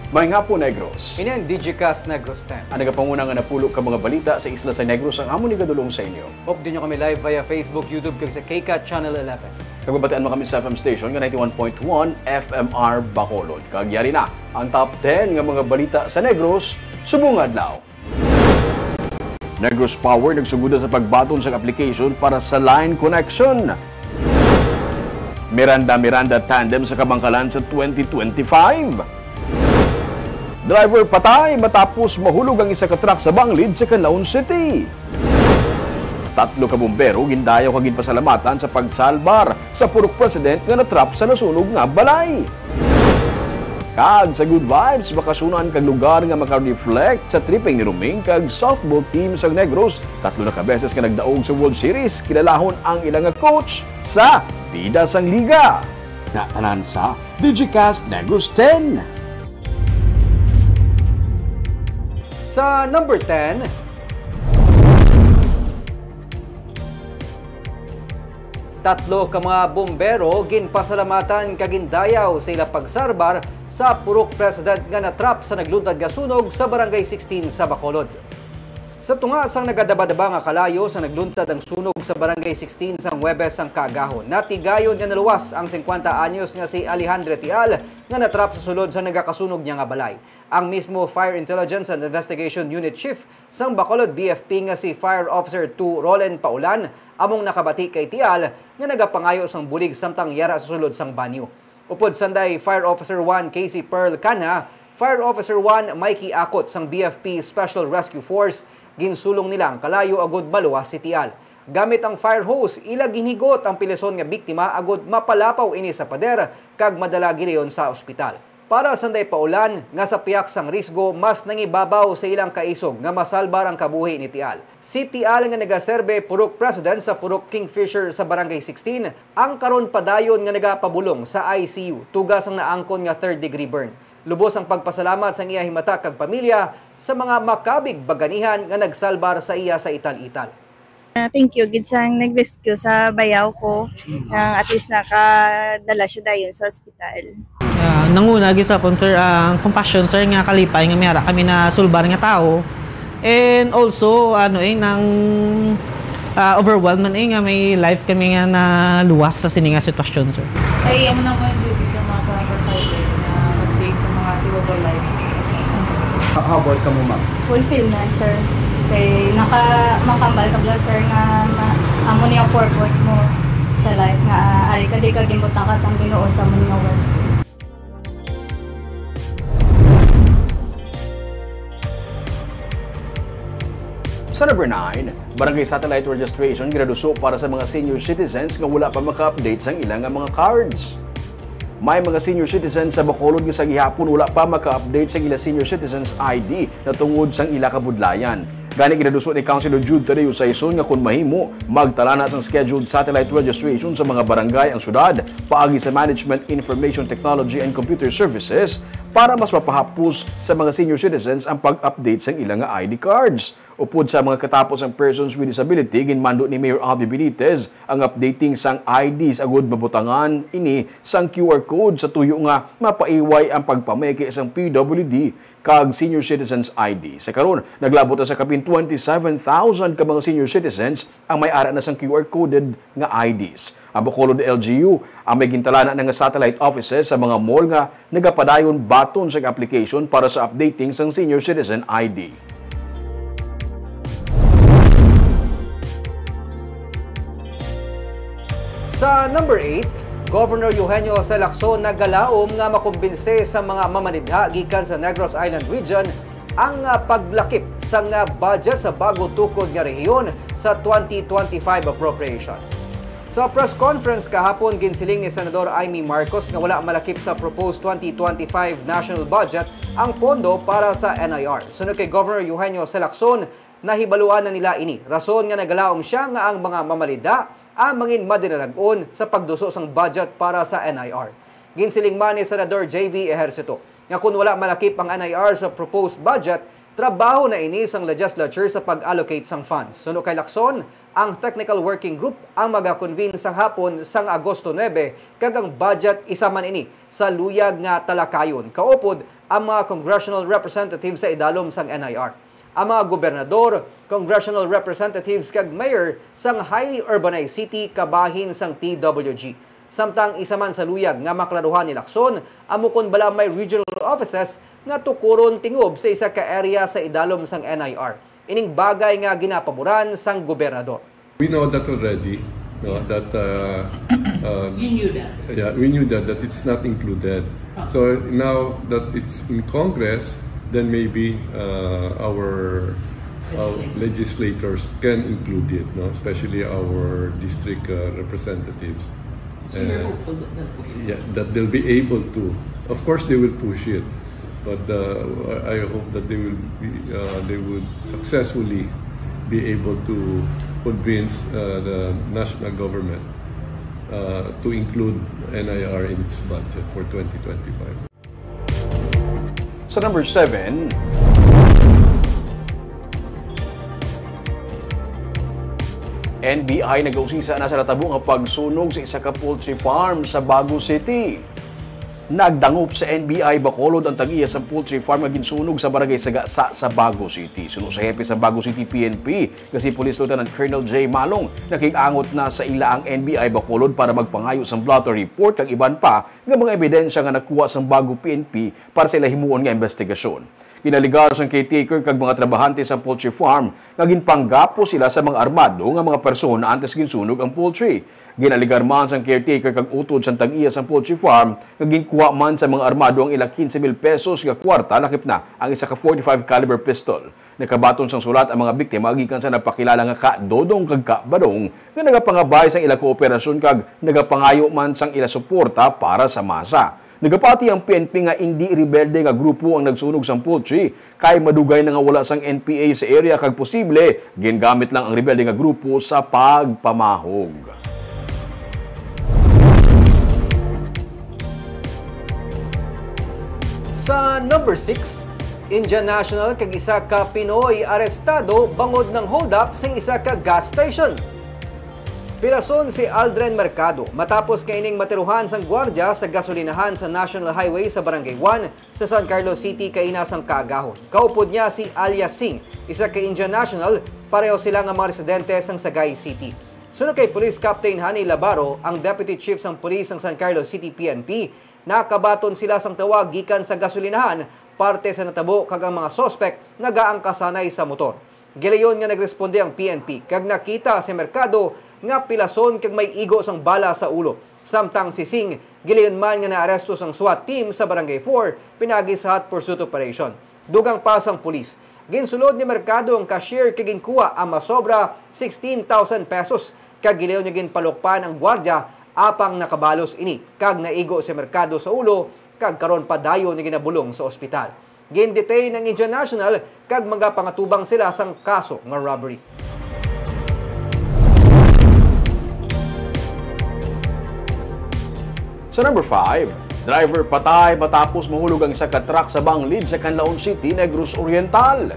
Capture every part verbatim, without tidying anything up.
Maayong hapon, Negros. Ini ang Digicast Negros ten. Ang nagapanguna nga napulo ka mga balita sa isla sa Negros ang amon igadulong sa inyo. Update nyo kami live via Facebook, YouTube, kag sa K CAT Channel eleven. Kag mabatian mo kami sa F M station nga ninety-one point one F M R Bacolod. Kag yari na ang top ten nga mga balita sa Negros subong adlaw. Negros Power nagsugod sa pagbaton sa application para sa line connection. Miranda-Miranda tandem sa Kabankalan sa twenty twenty-five. Driver patay matapos mahulog ang isa ka truck sa Banglid sa Canlaon City. Tatlo ka bumbero gindayaw kag ginpasalamatan sa pagsalbar sa purok president nga natrap sa nasunog nga balay. Kag sa Good Vibes, bakasyonan kag lugar nga maka-reflect sa tripping ni Roming kag softball team sang Negros, tatlo na ka beses nga nagdaog sa World Series, kilalahon ang ila nga coach sa bida sang liga. Natanan sa Digicast Negros ten. Sa number ten, tatlo ka mga bumbero ginpasalamatan kag gindayaw sa ila pagsalbar sa purok president nga natrap sa nagluntad nga sunog sa Barangay sixteen sa Bacolod. Sa tunga sang nagadabadaba nga kalayo sa nagluntad ang sunog sa Barangay sixteen sang Huwebes sang kaagahon, natigayon nga naluwas ang singkwenta anyos nga si Alejandre Tial nga natrap sa sulod sa nagakasunog niya nga balay. Ang mismo Fire Intelligence and Investigation Unit Chief sang Bacolod B F P nga si Fire Officer two Roland Paulan among nakabati kay Tial nga nagapangayo sang bulig samtang yara sa sulod sang banyo. Upod sanday Fire Officer one Casey Pearl Canha, Fire Officer one Mikey Akot sang B F P Special Rescue Force, ginsulong nila ang kalayo agud maluwas si Tial. Gamit ang fire hose, ila ginhigot ang pilison nga biktima agud mapalapaw ini sa pader kag madala gilayon sa ospital. Para sanday Paulan, nga sa pihak sang risgo mas nangibabaw sa ilang kaisog nga masalbar ang kabuhi ni Tial. Si Tial nga nagaserbe purok president sa purok Kingfisher sa Barangay sixteen, ang karon padayon nga nagapabulong sa I C U, tuga sang naangkon nga third degree burn. Lubos ang pagpasalamat sang iya himata kag pamilya sa mga makabig baganihan nga nagsalbar sa iya sa ital-ital. Ah, thank you gid sang nag-rescue sa bayaw ko, nga at least nakadala siya dayon sa ospital. Ah, nanguna gid sa akon, sir, ang compassion, sir, nga kalipay nga may ara kami nasulbar nga tawo. And also, ano, eh, nang, ah, overwhelmed man, eh, nga may life kami nga naluwas sa sini nga sitwasyon, sir. Ay, amo na mo ang duty sa mga sa firefighter na mag-save sa mga savable lives. How about kamo, ma'am? Fulfillment, sir. Kay naka-, makambal ka bala, sir, nga ma-, amo ni ang purpose mo sa life, nga, ah, ari ka, di ka ginbutang ka sang Ginoo sa amo ni nga work, sir. Sa number nine, barangay satellite registration ginaduso para sa mga senior citizens nga wala pa maka-update sang ila nga mga cards. May mga senior citizens sa Bacolod nga sa gihapon wala pa maka-update sang ila senior citizens I D na tungod sang ila kabudlayan. Gani ginaduso ni Councilor Jude Tadeo Saison nga kon mahimo, magtalana sang scheduled satellite registration sa mga barangay ang syudad paagi sa Management Information Technology and Computer Services para mas mapahapos sa mga senior citizens ang pag-update sang ila nga I D cards. Upod sa mga katapos ang persons with disability, ginmando ni Mayor Abby Benitez ang updating sang I Ds agud mabutangan ini sang Q R code sa tuyo nga mapaiway ang pagpameke sang P W D kag Senior Citizens I D. Sa karon, naglabot na sa kapin twenty-seven thousand ka mga senior citizens ang may ara na sang Q R coded nga I Ds. Ang Bacolod L G U ang may gintalana na nga satellite offices sa mga mall nga nagapadayon baton sa application para sa updating sang senior citizen I D. Sa number eight, Governor Eugenio C. Lacson nagalaom nga makumbinse sa mga mamanidha gikan sa Negros Island Region ang, ah, paglakip sang, ah, budget sa bago tukod nga rehiyon sa twenty twenty-five appropriation. Sa press conference kahapon, ginsiling ni Senador Imee Marcos nga wala malakip sa proposed twenty twenty-five national budget ang pondo para sa N I R. Sunod kay Governor Eugenio C. Lacson, nahibaluan na nila ini, rason nga nagalaom sia nga ang mga mamanidha ang mangin madinalag-on sa pagduso sang budget para sa N I R. Ginsiling man ni Senador J V Ejercito nga kon wala malakip ang N I R sa proposed budget, trabaho na ini sang legislature sa pag-allocate sang funds. Suno kay Lacson, ang technical working group ang maga-convene sang hapon sang Agosto nuebe, kag ang budget isa man ini sa luyag nga talakayon, kaupod ang mga congressional representatives sa idalom sang N I R. Ang mga gobernador, congressional representatives kag mayor sang highly urbanized city kabahin sang T W G. Samtang isa man sa luyag nga maklaruhan ni Lacson amo kon bala may regional offices nga tukuron tingob sa isa ka area sa idalom sang N I R. Ining bagay nga ginapaboran sang gobernador. We know that already, no, that uh, uh, You knew that. yeah, we knew that that it's not included. Ah. So now that it's in Congress, then maybe uh, our uh, Legislature. legislators can include it, no, especially our district uh, representatives. So you're Uh, hopeful that that will yeah, that they'll be able to. Of course, they will push it, but uh, I hope that they will be, uh, they would successfully be able to convince uh, the national government uh, to include N I R in its budget for twenty twenty-five. Sa number seven, N B I nagausisa na sa natabo nga pagsunog sa isa ka poultry farm sa Bago City. Nagdangop sa N B I Bacolod ang tag-iya sang poultry farm nga ginsunog sa barangay Sagasa sa Bago City. Suno sa hepe sa Bago City P N P nga si Police Lieutenant Colonel J Malong, nakig-angot na sa ila ang N B I Bacolod para magpangayo sang blotter report kag iban pa nga mga ebidensya nga nakuha sang Bago P N P para sa ila himuon nga investigasyon. Ginalegar sang caretaker kag mga trabahante sa poultry farm nga ginpanggapos sila sa mga armado nga mga persona antes ginsunog ang poultry. Ginalegar man sang caretaker kag utod sang tag-iya sang poultry farm nga ginkuha man sa mga armado ang ila quince mil pesos nga kwarta, lakip na ang isa ka forty-five caliber pistol. Nakabaton sang sulat ang mga biktima gikan sa nagpakilala nga Ka Dodong kag Ka Badong nga nagapangabay sang ila kooperasyon kag nagapangayo man sang ila suporta para sa masa. Nagapati ang P N P nga indi rebelde nga grupo ang nagsunog sang poultry, kay madugay na nga wala sang N P A sa area kag posible gingamit lang ang rebelde nga grupo sa pagpamahog. Sa number six, Indian national kag isa ka Pinoy arestado bangod ng hold-up sa isa ka gas station. Pilason si Aldrin Mercado matapos nga ining matiruhan sang gwardya sa gasolinahan sa National Highway sa Barangay one sa San Carlos City kaina sang kaagahon. Kaupod niya si alias Singh, isa ka Indian national, pareho sila nga mga residente sang Sagay City. Suno kay Police Captain Hani Labaro, ang Deputy Chief sang Police sang San Carlos City P N P, nakabaton sila sang tawag gikan sa gasolinahan parte sa natabo kag ang mga suspek nagaangkasanay sa motor. Gilayon nga nagresponde ang P N P kag nakita si Mercado nga pilason kag may igo sang bala sa ulo. Samtang si Singh, gilayon man nga naaresto sang SWAT team sa Barangay four pinagi sa hot pursuit operation. Dugang pa sang pulis, ginsulod ni Mercado ang cashier kag ginkuha ang masobra sixteen thousand pesos kag gilayon nga ginpalukpan ang gwardya apang nakabalos ini kag naigo si Mercado sa ulo kag karon padayon nga ginabulong sa ospital. Gin-detain ang Indian national kag magapangatubang sila sang kaso nga robbery. Sa number five, driver patay matapos mahulog ang isa ka truck sa banglid sa Canlaon City, Negros Oriental.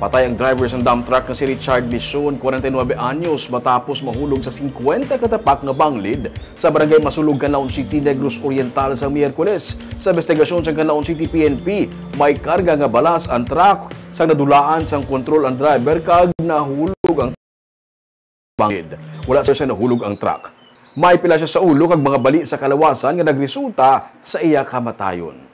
Patay ang driver sang dump truck nga si Richard Mission, kwarenta y nuebe anyos, matapos mahulog sa singkwenta ka tapak nga banglid sa Barangay Masulog, Canlaon City, Negros Oriental sa Miyerkules. Sa investigasyon sa Canlaon City P N P, may karga nga balas ang truck. Sang nadulaan sang kontrol ang driver kag nahulog ang banglid. Wala sir sa nahulog ang truck. May pila siya sa ulo kag mga bali sa kalawasan nga nagresulta sa iya kamatayon.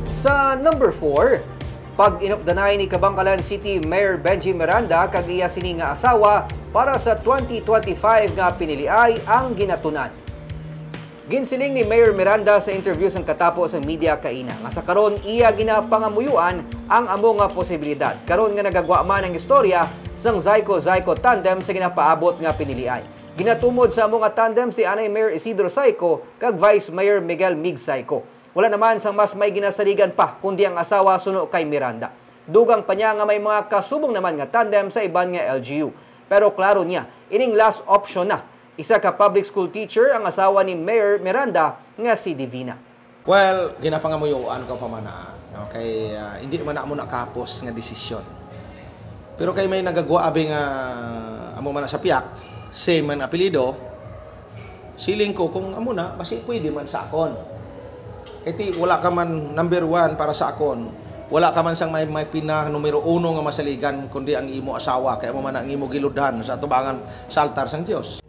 Sa number four, pag-inupdanay ni Kabankalan City Mayor Benji Miranda kag iya sini nga asawa para sa twenty twenty-five nga piniliay ang ginatun-an. Ginsiling ni Mayor Miranda sa interview sang katapo sang media kaina nga sa karon iya ginapangamuyuan ang amo nga posibilidad karon nga nagagwa man ang istorya sang Zyco-Zyco tandem sa ginapaabot nga piniliay. Ginatumod sa amo nga tandem si anay Mayor Isidro Zyco kag Vice Mayor Miguel Mig Zyco. Wala naman sang mas may ginasaligan pa kundi ang asawa suno kay Miranda. Dugang pa niya nga may mga kasubong naman nga tandem sa iban nga L G U. Pero klaro niya, ining last option na. Isa ka public school teacher ang asawa ni Mayor Miranda nga si Divina. Well, ginapangamuyuan ko pa man na, no? Kay ah, hindi man na amo nakapos nga desisyon. Pero kay may nagagwa abi nga amo man na sa piyak, same man apelyido, Siling ko, kung amo na, basi pwede man sa akon. Kay ti, wala ka man number one para sa akon. Wala ka man sang may, may pina numero uno nga masaligan, kundi ang imo asawa, kay amo man ang imo giludhan sa atubangan sa altar sang Dios.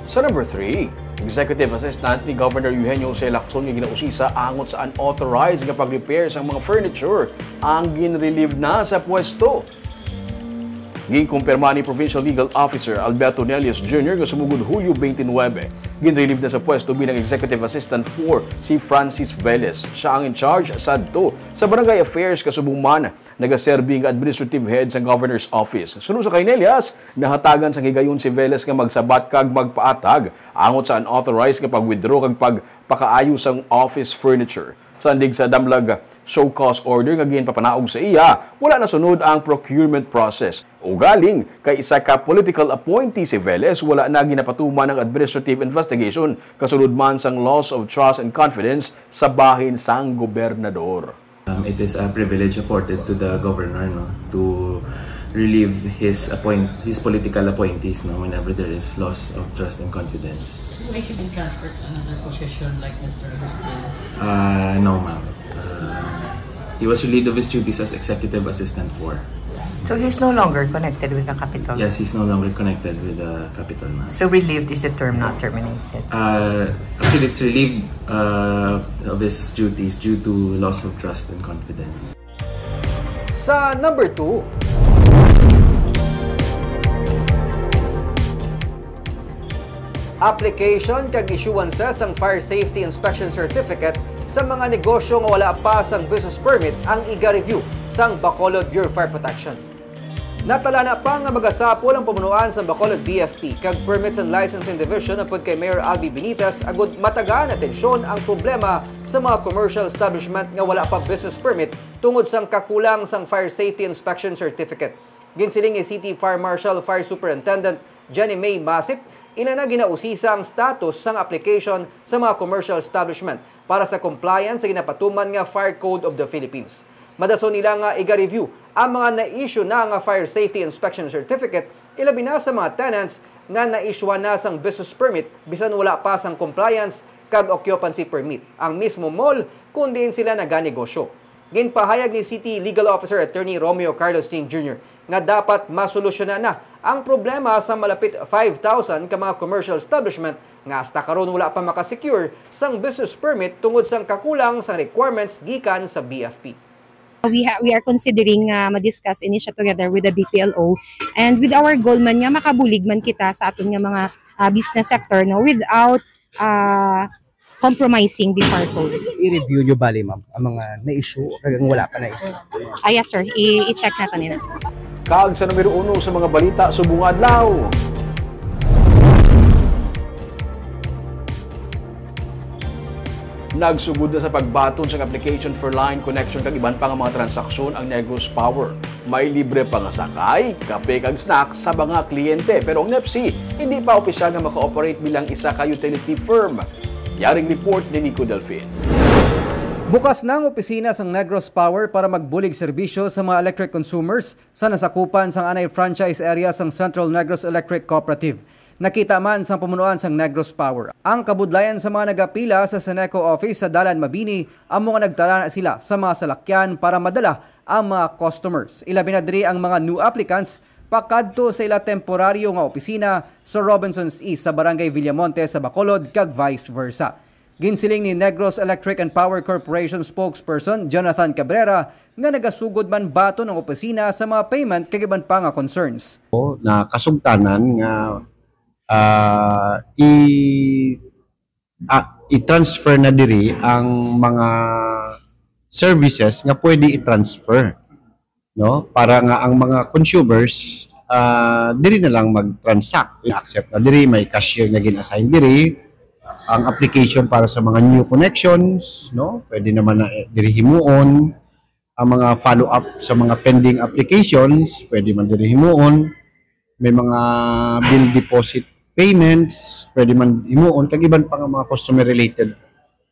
Sa number three, Executive Assistant ni Governor Eugenio Jose Lacson nga ginausisa angot sa unauthorized nga pag-repair sang mga furniture ang ginrelieve na sa pwesto. Ginkumpirma ni Provincial Legal Officer Alberto Nelias Junior nga sumugod Hulyo twenty-nine, ginrelieve na sa pwesto bilang Executive Assistant four si Francis Velez. Siya ang in charge sadto sa Barangay Affairs, kasubong man nagaserbi nga administrative head sa Governor's Office. Suno sa kay Nelias, nahatagan sang higayon si Velez nga magsabat kag magpaatag angot sa unauthorized nga pag-withdraw kag pagpakaayo sang office furniture. Sandig sa damlag show cause order nga ginpapanaog sa iya, wala nasunod ang procurement process. Ugaling, kay isa ka political appointee si Velez, wala na ginapatuman ang administrative investigation kasulod man sang loss of trust and confidence sa bahin sang gobernador. Um, it is a privilege afforded to the governor, no, to relieve his appoint his political appointees, no, whenever there is loss of trust and confidence. So, may he been transferred to another position like Mister Agustin? Uh, no, ma'am. Uh, he was relieved of his duties as executive assistant four. So he's no longer connected with the Capitol? Yes, he's no longer connected with the Capitol, ma'am. So relieved is the term, not terminated? Uh, actually, it's relieved uh, of his duties due to loss of trust and confidence. Sa number two, application kag issuances sang Fire Safety Inspection Certificate sa mga negosyo nga wala pa sang business permit ang iga-review sang Bacolod Bureau of Fire Protection. Natalana pa nga magasapol ang pamunuan sang Bacolod B F P kag Permits and Licensing Division upod kay Mayor Albi Benitez agud matagaan atensyon ang problema sa mga commercial establishment nga wala pa business permit tungod sang kakulang sang Fire Safety Inspection Certificate. Ginsiling ni City Fire Marshal Fire Superintendent Jenny May Masip, ila na ginausisa ang status sang application sa mga commercial establishment para sa compliance sa ginapatuman nga Fire Code of the Philippines. Madason nila nga iga-review ang mga na-issue na nga Fire Safety Inspection Certificate, ilabi na sa mga tenants nga na-issuean na sang business permit bisan wala pa sang compliance kag occupancy permit ang mismo mall kon diin sila naganegosyo. Ginpahayag ni City Legal Officer Attorney Romeo Carlos Ting Junior nga dapat masolusyonan na ang problema sa malapit five thousand ka mga commercial establishment nga hasta karon wala pa makasecure sang business permit tungod sang kakulang sang requirements gikan sa B F P. We, ha- we are considering nga ma-discuss ini siya together with the B P L O and with our goal man nga makabulig man kita sa aton nga mga ah, business sector, no, without ah, compromising the fire code. I-review nyo bali, ma'am, ang mga na-issue kag ang wala pa na-issue. Ah, yes, sir. I- i-check nato nila. Kag sa numero uno sa mga balita subong adlaw. Nagsugod na sa pagbaton sang application for line connection kag iban pa nga mga transaksyon ang Negros Power. May libre pa nga sakay, kape kag snacks sa mga kliyente, pero ang NEPC hindi pa opisyal nga maka-operate bilang isa ka utility firm. Yaring report ni Nico Delfin. Bukas na ang opisina sang Negros Power para magbulig serbisyo sa mga electric consumers sa nasakupan sang anay franchise area sang Central Negros Electric Cooperative. Nakita man sang pamunuan sang Negros Power ang kabudlayan sa mga nagapila sa Seneco office sa Dalan Mabini, amo nga nagtala na sila sa mga salakyan para madala ang mga customers. Ilabi na diri ang mga new applicants pakadto sa ila temporaryo nga opisina sa Robinsons East sa Barangay Villamonte sa Bacolod kag vice versa. Ginsiling ni Negros Electric and Power Corporation spokesperson Jonathan Cabrera nga nagasugod man baton ang opisina sa mga payment kag iban pa nga concerns. Na kasugtanan nga ah, i ah, i-transfer na diri ang mga services nga pwede i-transfer, no, para nga ang mga consumers ah, diri na lang mag-transact. I-accept na diri, may cashier nga gin-assign diri, ang application para sa mga new connections, no, pwede naman na eh, diri himuon. Ang mga follow-up sa mga pending applications, pwede man diri himuon. May mga bill deposit payments, pwede man himuon, kag iban pa nga mga customer-related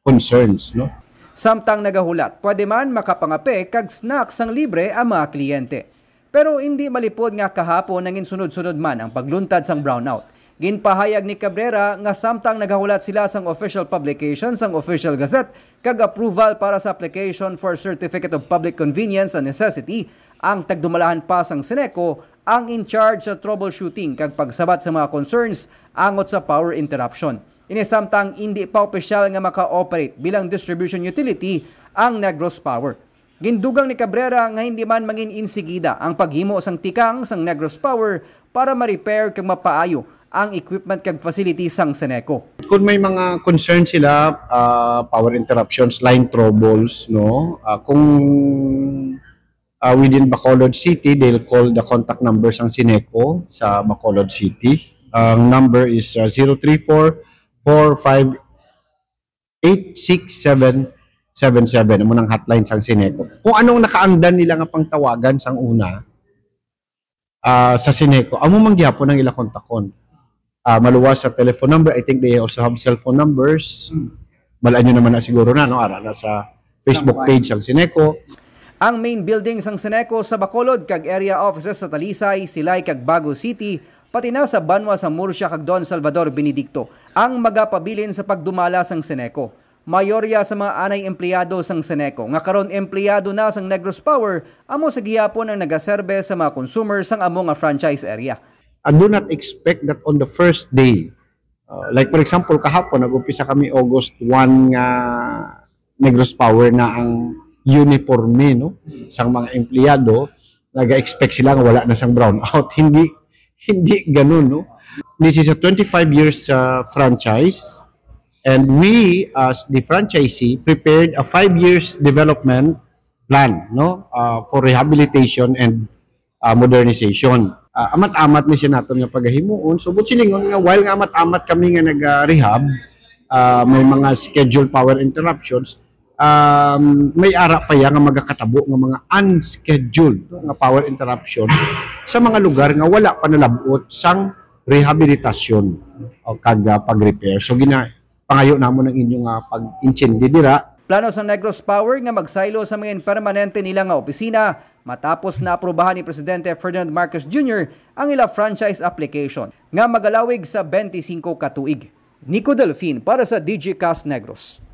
concerns, no? Samtang nagahulat, pwede man makapangape kag snacks sang libre ang mga kliyente. Pero indi malipod nga kahapon nangin sunod-sunod man ang pagluntad sang brownout. Ginpahayag ni Cabrera nga samtang nagahulat sila sang official publication sang Official Gazette kag approval para sa application for Certificate of Public Convenience and Necessity, ang tagdumalahan pa sang Ceneco ang in charge sa troubleshooting kag pagsabat sa mga concerns angot sa power interruption. Ini samtang indi pa opisyal nga maka-operate bilang distribution utility ang Negros Power. Gindugang ni Cabrera nga hindi man mangin insigida ang paghimo sang tikang sang Negros Power para ma-repair kag mapaayo ang equipment kag facility sang Ceneco. Kung may mga concern sila, ah, power interruptions, line troubles, no? Ah, kung, ah, within Bacolod City, they'll call the contact number sang Ceneco sa Bacolod City. Ang number is, ah, zero three four, four five eight six seven seven seven. Amo nang hotline sang Ceneco. Kung anong nakaangdan nila nga pangtawagan sang una, ah, sa Ceneco, amo man gihapon ang ila kontakon. Ah, maluwas sa telephone number, I think they also have cellphone numbers. Hmm. Bal-an nyo naman na siguro na, no? Ara na sa Facebook page sang Ceneco. Ang main building sang Ceneco sa Bacolod kag area offices sa Talisay, Silay kag Bago City, pati na sa banwa sa Murcia kag Don Salvador Benedicto ang magapabilin sa pagdumala sang Ceneco. Mayorya sa mga anay empleyado sang Ceneco nga karon empleyado na sang Negros Power amo sa gihapon ang nagaserbe sa mga consumer sang amo nga franchise area. I do not expect that on the first day, uh, like for example, kahapon nag-umpisa kami August one nga Negros Power na ang uniforme, no, sang mga empleyado, naga-expect sila nga wala na sang brownout. Hindi, hindi ganun, no? This is a twenty-five years, uh, franchise, and we, as the franchisee, prepared a five years development plan, no, uh, for rehabilitation and, uh, modernization. Uh, amat-amat ni siya naton nga pagahimuon. So, buot silingon nga, while nga amat-amat kami nga naga-rehab, uh, may mga scheduled power interruptions, um, may ara pa ya nga magakatabo nga mga unscheduled, no, nga power interruption sa mga lugar nga wala pa nalab-ot sang rehabilitasyon o kag, ah, pag-repair. So, gina-, pangayo namon ang inyo nga pag-intindi dira. Plano sa Negros Power nga magsaylo sa mga permanente nila nga opisina matapos na aprubahan ni Presidente Ferdinand Marcos Junior ang ila franchise application nga magalawig sa twenty-five ka tuig. Nico Delfin para sa Digicast Negros.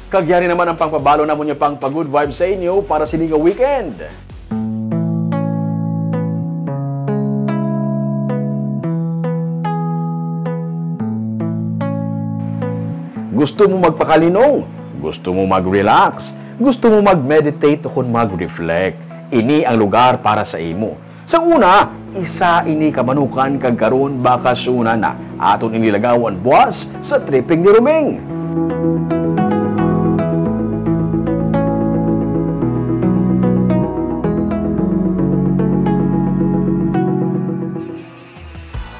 Kag yari naman ang pangpabalo namon nga pang pa-good vibes sa inyo para sini nga weekend. Gusto mo magpakalinong? Gusto mo mag-relax? Gusto mo mag-meditate o kon mag-reflect? Ini ang lugar para sa imo. Sa una, isa ini ka manukan kag karon bakasyonan na. Aton ini lagawan buas sa tripping ni Roming.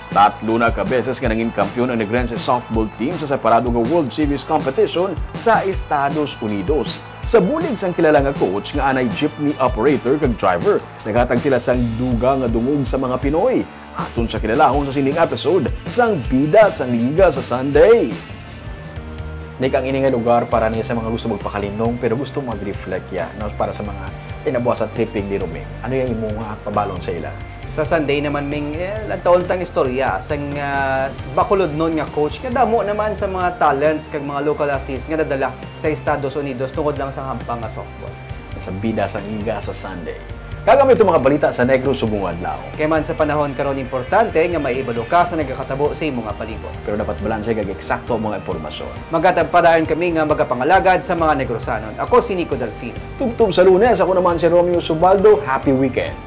Tatlo na ka beses nga nangin kampiyon ang Negrense softball team sa separado nga World Series competition sa Estados Unidos. Sa bulig sang kilala nga coach nga anay jeepney operator kag driver, naghatag sila sang dugang nga dungog sa mga Pinoy. Aton siya kilalahon sa sining episode sang Bida sang Liga sa Sunday. Nick, ang ini nga lugar para ni sa mga gusto magpakalinong pero gusto mag-reflect ya, no? Para sa mga kinabuhi sa tripping ni Roming. Ano ya imo nga pabalon sa ila? Sa Sunday naman, Ming, eh, lantawon tang istorya sang, ah, Bacolodnon nga coach nga damo naman sa mga talents kag mga local artists nga nadala sa Estados Unidos tungod lang sa hampang nga softball. Sa Bida sang Liga sa Sunday. Kag amo ito mga balita sa Negros subong adlaw. Kay man sa panahon karon, importante nga mahibalo ka sa nagakatabo sa imo nga palibot. Pero dapat balanse kag eksakto ang mga impormasyon. Maghatag padayon kami nga magapangalagad sa mga Negrosanon. Ako si Nico Delfin. Tubtob sa Lunes, ako naman si Romeo Subaldo. Happy weekend.